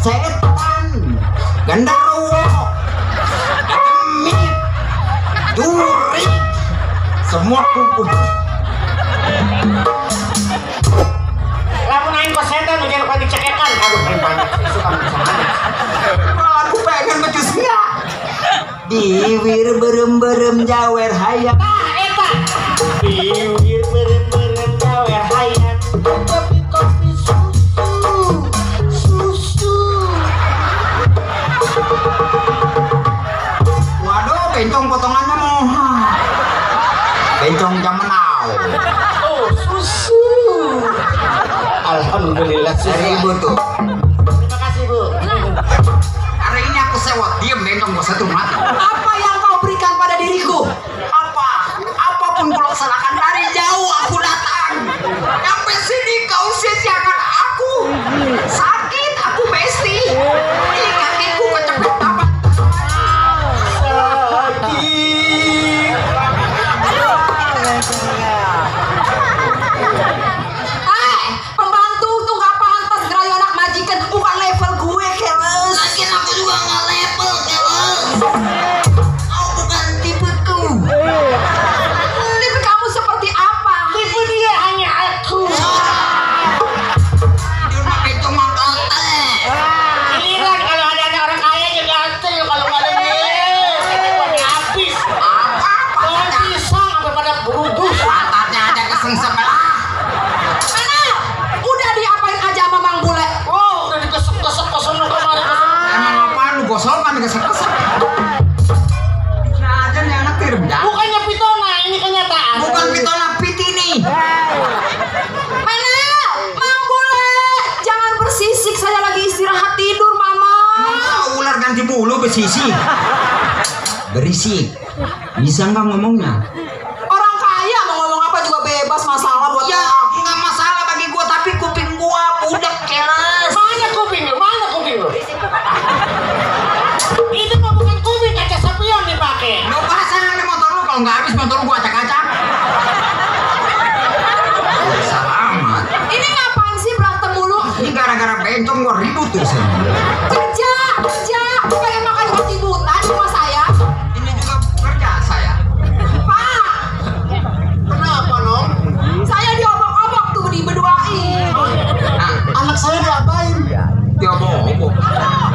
setan, genderuwo, demit, duri, semua kumpul. Lamun aing kok setan ujian kok dicekekan. Aduh banyak suka misalnya. Aku pengen becusnya. Diwir berem-berem jawer hayam. Nah, eta. Diwir berem-berem jawer hayam. Kopi susu. Waduh, bencong potongannya moha. Bencong zaman now. Oh, susu. Alhamdulillah Dari ibu tuh. Terima kasih, Bu. Hari ini aku sewot, diem bencong gua satu mati. Apa yang kau berikan pada diriku? Apa? Apapun kau laksanakan dari jauh aku datang. Sampai sini kau sediakan aku. Sakit aku besti. Ini kakiku kecepet apa? Sakit. Pembantu tuh gak pantas gerayu anak majikan, bukan level gue, keles. Lagian aku juga nggak level keles. Kau bukan tipeku. Tipe kamu seperti apa? Tipe dia hanya aku. Di rumah bencong mangkal teh. Giliran kalau ada orang kaya juga ganteng, kalau nggak ada duit, pada habis. Pohon pisang sampai pada berubus. Matanya ada keseng sebelah. Mana? Udah diapain aja sama Mang Bule? Oh, udah dikesek-kesek kesana kemari. Emang apaan lu gosongan kesek-kesek? Nah, aja nih anak tirda. Bukannya pitona, ini kenyataan. Bukan pitona piti nih. Mana? Mang Bule, jangan bersisik, saya lagi istirahat tidur, Mama. Masa ular ganti bulu besisi? Berisik. Bisa nggak ngomongnya? Orang kaya mau ngomong apa juga bebas, masalah buat Ya, lo. nggak masalah bagi gua, tapi kuping gua budak keles. Mana kuping lu? Mana kuping lu? Itu mah bukan kuping, kaca sapion dipakai. Lo pasang di motor lu, kalau nggak habis motor gua acak-acak. Selamat. Ini ngapain sih berantem mulu? Ini gara-gara bencong gua ribut tuh sih. Kerja. Pengen makan roti-butan sama saya. Ini juga kerja saya. Pak, Kenapa, Nong? saya diobok-obok tuh dibeduain. Nah, Anak saya diapain? dia obok-obok.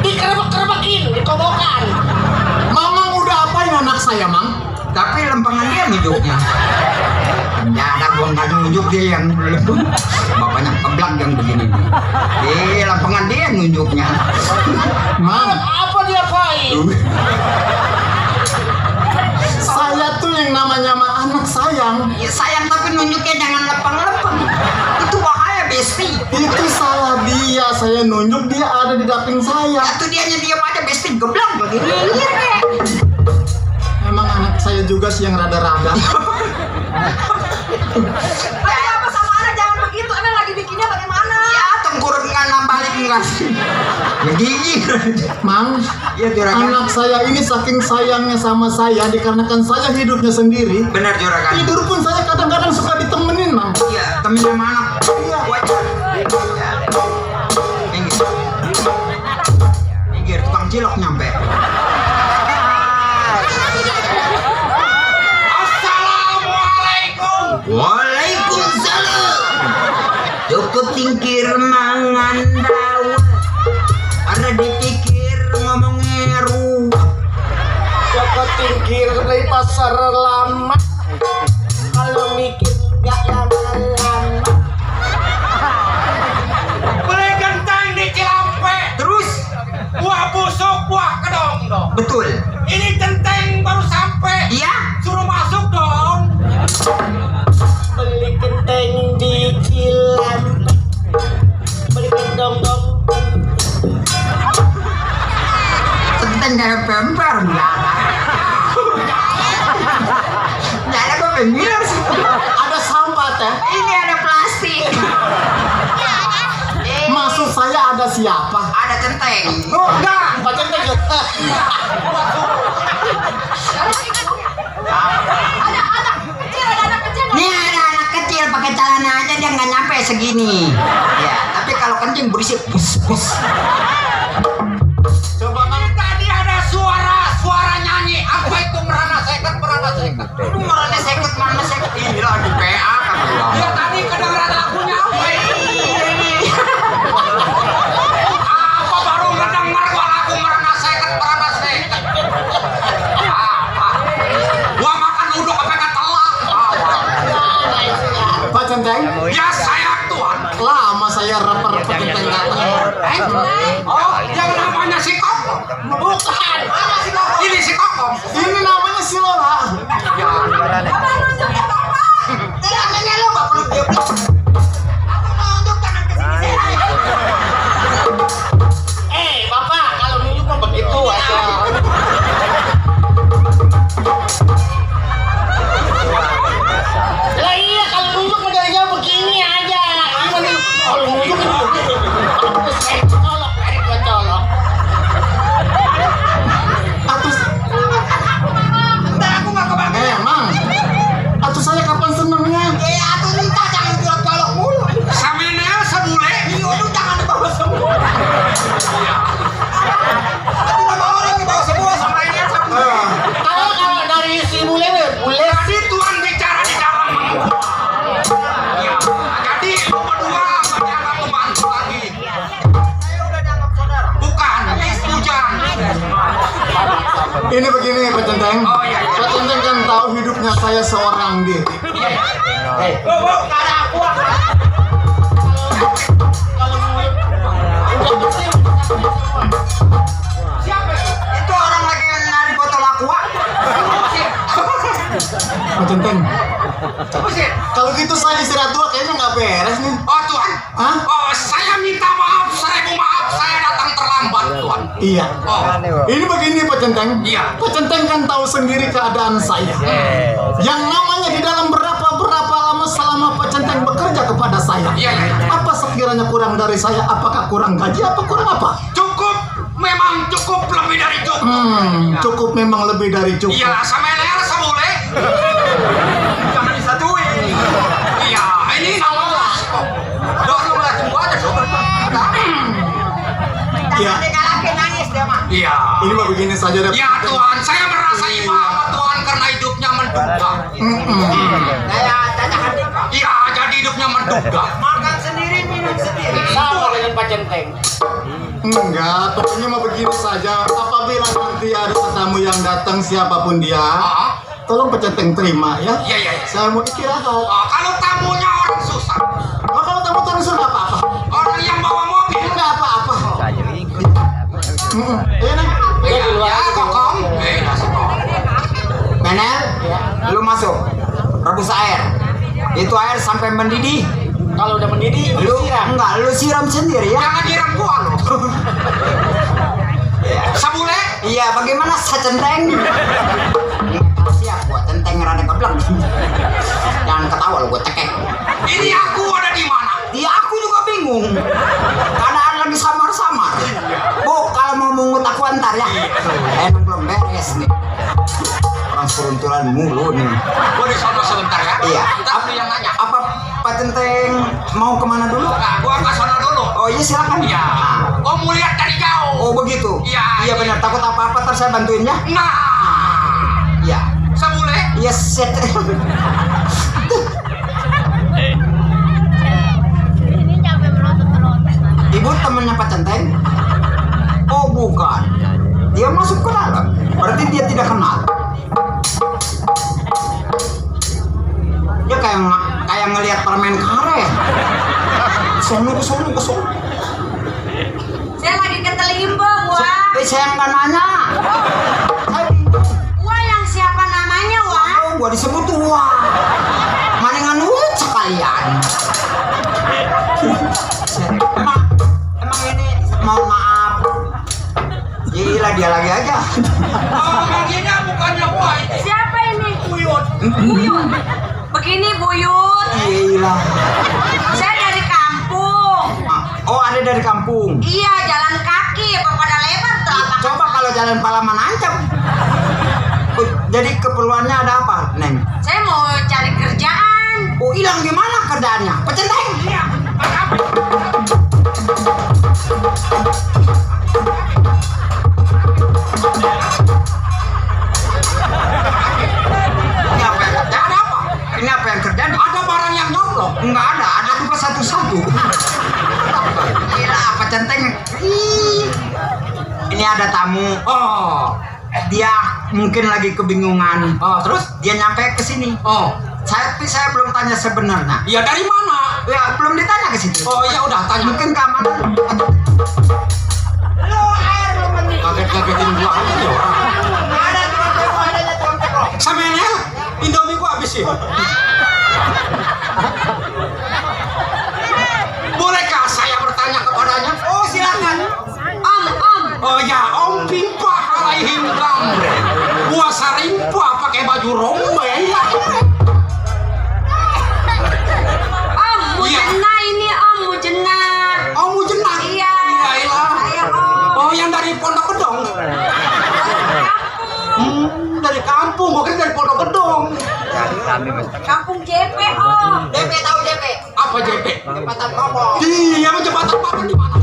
Dikerebek-kerebekin, dikobokan. Mamang udah apain anak saya, Mang? Tapi lempengan dia nunjuknya. Ya ada gua nggak nunjuk dia yang lempeng. Bapaknya keblak yang begini nih. Lempengan dia nunjuknya. Mang, Apa diapain? Saya tuh yang namanya anak sayang. ya sayang tapi nunjuknya jangan lempeng-lempeng. Itu bahaya besti. Itu salah dia. Saya nunjuk dia ada di daping saya. Ya tuh dianya diam aja besti geblak begini. Emang anak saya juga sih yang rada-rada. Ada apa sama anak, jangan begitu. Emang lagi bikinnya bagaimana? Ya tengkurap nggak balik enggak sih. Ya gigi. Mang, Ya juragan. anak saya ini saking sayangnya sama saya dikarenakan saya hidupnya sendiri. Benar juragan. Tidur pun saya kadang-kadang suka ditemenin, Mang. Iya, temen sama anak. Iya. Wajar. Ya. Minggir. Minggir, tukang cilok nyampe. Assalamualaikum. Waalaikumsalam. Cukup tingkir mangan dawet. Ada dipikir ngomongnya ruwet. Joko tingkir dari pasar lama. Kalau mikir gak lama-lama. Beli genteng di Cilampe. Terus Buah busuk, buah kedong dong. betul. Ini genteng baru sampai. Iya. Suruh masuk dong. Beli genteng di Cilampe. Beli gendong dong. Tentang kayak pemper enggak. Enggak ada gue pengen sih. Ada sampah teh. Ini ada plastik. Maksud saya ada siapa? Ada centeng. Oh, enggak. Pak genteng. Ada anak kecil. Nih ada anak kecil pakai celana aja dia nggak nyampe segini. Ya, tapi kalau kencing berisik bus bus. Bukan. Mana si Kokom? Ini si Kokom. Ini namanya si Lola. Ya. Bapak nunjukin bapak. Tangannya lo Bapak lu dia belum. Aku nunjuk tangan ke sini. Bapak, kalau nunjuk mah begitu aja. Lah iya, kalau nunjuk mah dari jauh begini aja. Ini kalau nunjuk itu begitu. Colok, tarik gua colok. Atus, Bentar aku nggak kebangun. emang. Atus saya kapan senengnya? Atuh minta jangan colok mulu. Samina sebule. Iya, lu jangan dibawa semua. Aku nama orang dibawa semua sama ini sama. Kalau dari si bule Tadi Tuhan bicara di dalam. Ya, jadi lu berdua nggak dianggap pembantu lagi. Saya udah dianggap saudara. Bukan, Ujang. Ini begini Pak Centeng. Oh, iya. Pak Centeng kan tahu hidupnya saya seorang diri. Iya. Bu, nggak ada aku. Siapa itu? Itu orang lagi nyari botol aqua. Pak Centeng, Coba sih. kalau gitu saya istirahat dulu kayaknya nggak beres nih. Oh Tuhan. Hah? Oh, saya minta maaf, seribu maaf, saya datang terlambat Tuhan. Iya. Oh, Ini begini Pak Centeng. Iya. Pak Centeng kan tahu sendiri keadaan saya. Yang namanya di dalam berapa lama selama Pak Centeng bekerja kepada saya. Iya, iya. Apa sekiranya kurang dari saya? Apakah kurang gaji? Apa kurang apa? cukup, memang cukup lebih dari cukup. Cukup memang lebih dari cukup. Iya, sama leher sebule. Jangan disatuin. Iya, ini sama lah. Dorong lah semua aja dong. Iya. Nangis dia mah. Iya. Ini mah begini saja deh. Ya Tuhan, saya merasa iba sama Tuhan karena hidupnya menduga. Iya, jadi hidupnya menduga. Makan sendiri, minum sendiri. sama dengan Pak Centeng. Enggak, pokoknya mah begini saja. Apabila nanti ada tamu yang datang siapapun dia, Ah, tolong Pak Centeng terima ya. iya, iya. Saya mau istirahat. Kalau tamunya orang susah, Oh, kalau tamu terus nggak apa-apa. orang yang bawa mobil. Nggak apa-apa. Iya, Neng. Iya, ya, Kokom. Nasi Kokom. Menel, lu masuk. Rebus air. Itu air sampai mendidih. Kalau udah mendidih, Lu siram. enggak, lu siram sendiri ya. Jangan siram gua lu. Sabule? Iya, bagaimana Centeng? Siap gua Centeng rada kebleng. Jangan ketawa lu, gua cekek. Ini aku ada di mana? Iya, aku juga bingung. Keadaan lagi samar-samar. Bu, kalau mau mungut aku antar ya. Emang belum beres nih. Orang seruntulan mulu nih. Gua di sana sebentar ya. Iya. Tapi yang nanya. Apa Pak Centeng mau kemana dulu? Nah, gua ke sana dulu. Oh iya silakan. Iya. Gua mau lihat dari jauh. Oh begitu. Iya. Iya benar. Takut apa-apa ntar saya bantuin ya. Nah. Iya. Sabule? Iya set. Ibu temannya Pak Centeng? Oh bukan. Dia masuk ke dalam. Berarti dia tidak kenal. Dia kayak ngelihat permen karet. Sono. Saya lagi ketelimbang, Wah. Saya nggak nanya. Saya bingung. Wah, yang siapa namanya, Wah? Oh, gua disebut wah. Maningan ucap sekalian. Emang ini mohon maaf. Gila dia lagi aja. Oh, dia bukannya wah. Siapa ini? Buyut. Buyut. Begini, Buyut. Gila. Saya dari kampung. Oh, ada dari kampung. Iya, jalan kaki. Apa pada lebar telapak? Coba kalau jalan Palaman ancam. Jadi keperluannya ada apa, Neng? Saya mau cari kerjaan. Oh, hilang gimana kerjaannya? Pecenteng. Iya. Ini apa yang kerja? Ada apa? Ini apa yang kerja? Ada barang yang nyolong? Enggak ada, ada juga satu-satu. Gila, apa centeng? Ini ada tamu. Oh, dia mungkin lagi kebingungan. Oh, terus dia nyampe ke sini. Oh, saya belum tanya sebenarnya. Ya dari mana? Ya belum ditanya ke situ. Oh ya udah tanya. Mungkin keamanan. Lo air lo mending. Kaget. Oh ya, Om Pimpa alaihim kamre. Puasa rimpa pakai baju rombeng. Om, mujena ini Om, mujena. Oh, mau jenang? Iya. Iyalah. Saya Om. Oh, yang dari Pondok Gedong. Dari kampung. Gua kira dari Pondok Gedong. Kampung JP Om. JP tahu JP? Apa JP? Jembatan Popok. Iya, jembatan apa di mana?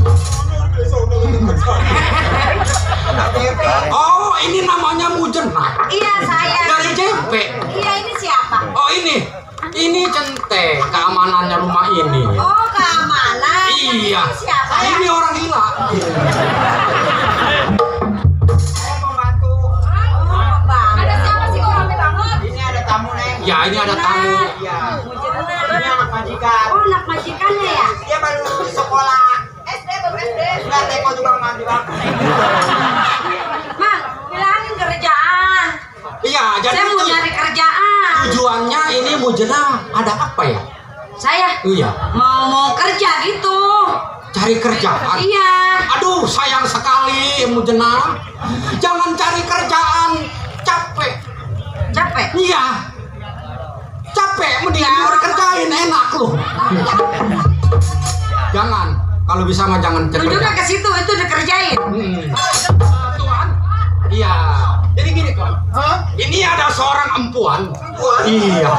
Oh, ini namanya Mujena. Iya saya. Dari JP. Iya ini siapa? Oh, ini Centeng, keamanannya rumah ini. Oh keamanan. Iya. Ini siapa ya? Ini orang gila. Pembantu. Oh bang. Ada siapa sih kok rame banget? Ini ada tamu Neng. Ya, ini ada tamu. Iya. Mujena. Ini anak majikan. Oh anak majikannya ya? Dia baru sekolah SD baru SD. Enggak teko juga mandi waktu. Mang, bilangin kerjaan. Iya, jadi Saya mau itu nyari kerjaan. tujuannya ini Mujena ada apa ya? Saya Iya, mau kerja gitu. cari kerjaan. Iya. Aduh, sayang sekali Mujena. Jangan cari kerjaan, capek. Capek. Iya. Capek, mendingan dikerjain enak loh. Jangan, kalau bisa mah jangan cari Tunjuknya kerjaan. ke situ itu dikerjain. Tuan. Iya. Jadi gini, Tuan. Ini ada seorang empuan. Iya.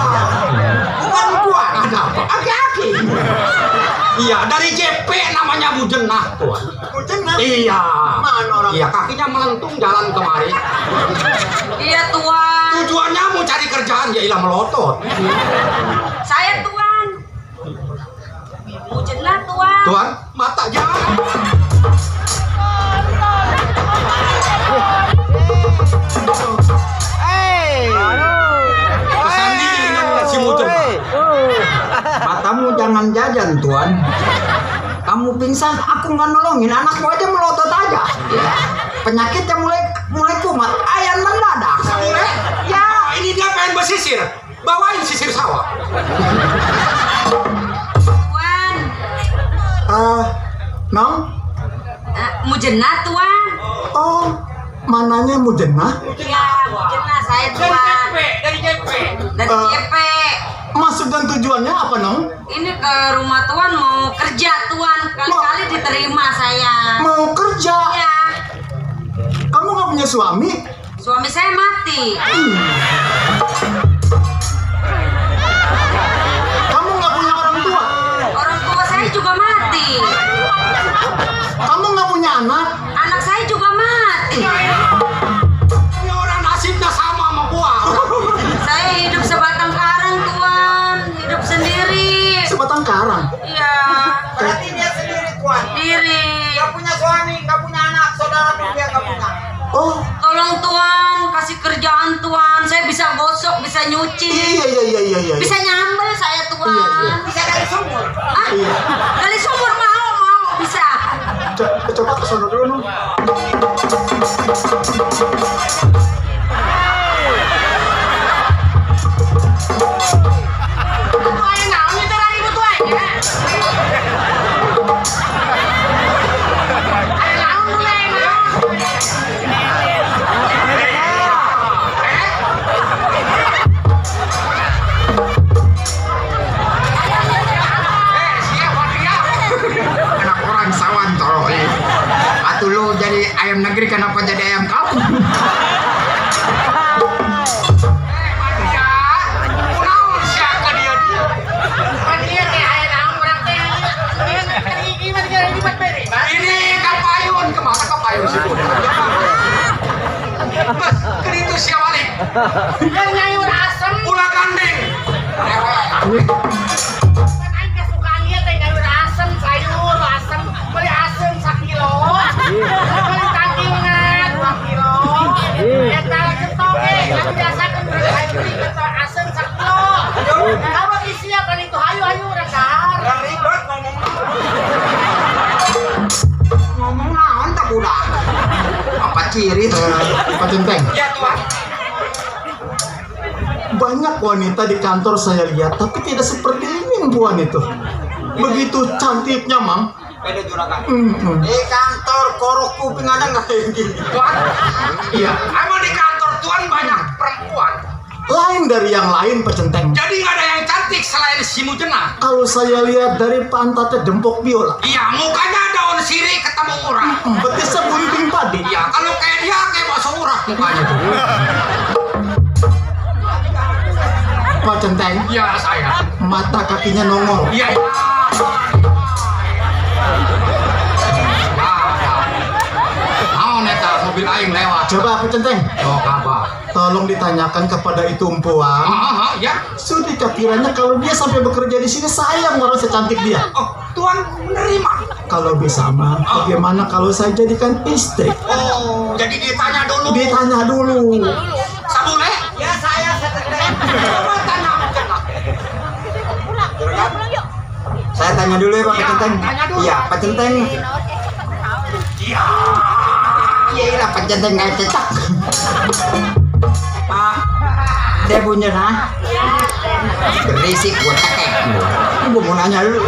Bukan empuan, ada apa? Aki-aki. Iya, dari JP namanya Mujena, Tuan. Mujena. Iya. Mana orang? Iya, kakinya melentung jalan kemari. Iya tuan. Tujuannya mau cari kerjaan, ya ilah melotot. Saya tuan. Mujena tuan. Tuan, mata jangan. Kesandi ini si Mujena. Matamu jangan jajan, Tuan. Kamu pingsan, aku nggak nolongin, anakmu aja melotot aja. Ya. Penyakitnya mulai kumat, ayam mendadak. Ya, ini dia pengen bersisir. Bawain sisir sawah. Tuan. Nong? Mujena tuan. Oh, mananya Mujena? Iya Mujena saya tuan. Dari JP. Dari JP. Maksud dan tujuannya apa, Nong? Ini ke rumah tuan mau kerja tuan. Kali-kali diterima saya. Mau kerja? Iya. Kamu nggak punya suami? Suami saya mati. Kamu nggak punya orang tua? Orang tua saya juga mati. Kamu nggak punya anak? Anak saya juga mati. Ini orang nasibnya sama sama gua. Saya hidup sebatang karang tuan. Hidup sendiri. Sebatang karang. Iya. Berarti dia sendiri Tuan. Sendiri. Gak punya suami, gak punya anak, saudara pun dia gak punya. Oh, Tolong tuan kasih kerjaan tuan. Saya bisa gosok, bisa nyuci, iya. bisa nyambel saya tuan. Iya. Bisa dari sumur. Ah, Iya. gali sumur mau bisa. Coba ke sana dulu, Nong. Tuan naon itu lagi bu tuan ya? Ada naon dulu yang naon? Siapa dia? Anak orang sawan tolong. Atuh lu jadi ayam negeri kenapa jadi ayam kampung? Ini kapayun kemana kapayun sih? Mas, keritu siapa balik? Yang nyayur asem. Ulah gandeng. Aing kesukaan dia teh nyayur asem, sayur asem. Beli asem 1 kilo. Beli tangkingan 2 kilo. Eta kentoge, kan biasa kan beli kentok asem 1 kilo. Kamu isi apa itu hayu-hayu udah dahar. Ribet Ngomong naon tak budak? Apa ciri? Pak Centeng, Ya Tuhan. banyak wanita di kantor saya lihat, tapi tidak seperti ini empuan itu. Begitu cantiknya, Mang. Beda juragan. Mhm. Di kantor korokku kuping ada nggak kayak gini? Tuan, iya, emang di kantor Tuan banyak perempuan. Lain dari yang lain Pak Centeng. Jadi nggak ada yang cantik selain si Mujena. Kalau saya lihat dari pantatnya dempok biola. Iya, mukanya daun sirih ketemu urat. Betisnya bunting padi. Iya, kalau kayak dia kayak bakso urat mukanya. Pak Centeng, Iya, saya. mata kakinya nongol. Iya, iya. Mau neta mobil aing lewat. Coba Pak Centeng, Oh, kabar. tolong ditanyakan kepada itu empuan. Ya. Sudikah kiranya kalau dia sampai bekerja di sini sayang orang secantik dia. Oh, Tuan menerima. Kalau bisa mah, bagaimana kalau saya jadikan istri? Oh, jadi ditanya dulu. Ditanya dulu. Sabule? Ya, saya sekedar. Coba tanya Mujena. Saya tanya dulu ya Pak Iya, Centeng. tanya dulu. Iya Pak Centeng. Iya. Iya lah Pak Centeng nggak cecak. Pak, dia punya nah. Berisik buat cekek. Gue mau nanya dulu.